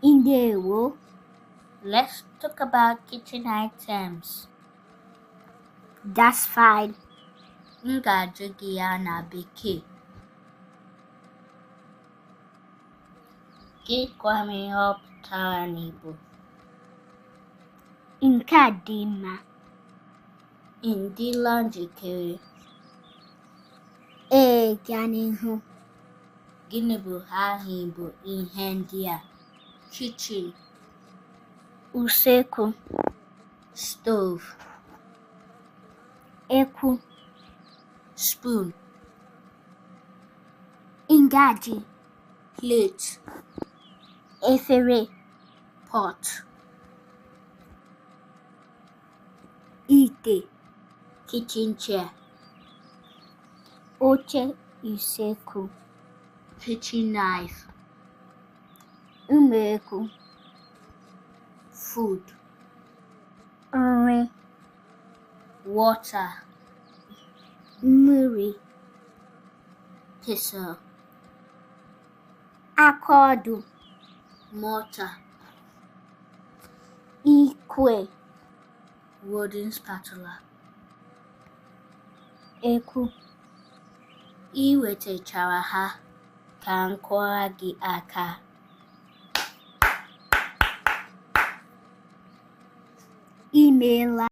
Ndewo. Let's talk about kitchen items. That's fine. M ga-ajụ gị ya na bekee. Gị gwa m ihe ọ pụtara n'Igbo. Nke a dị mma. Ị dịla njikere? Ee, gaa n'ihu. Gịnị bụ aha Igbo ihe ndị a? Kitchen, Usekwu, stove, ekwu, spoon, ngaji, plate, efere, pot, ite, kitchen chair, oche usekwu, kitchen knife, ụmụekwu, food, nri, water, mmiri, pestle, akaọdụ, mortar, ikwe, wooden spatula. Ekwu. I wetachara ha ka m kụọrọ gị aka. Imeela.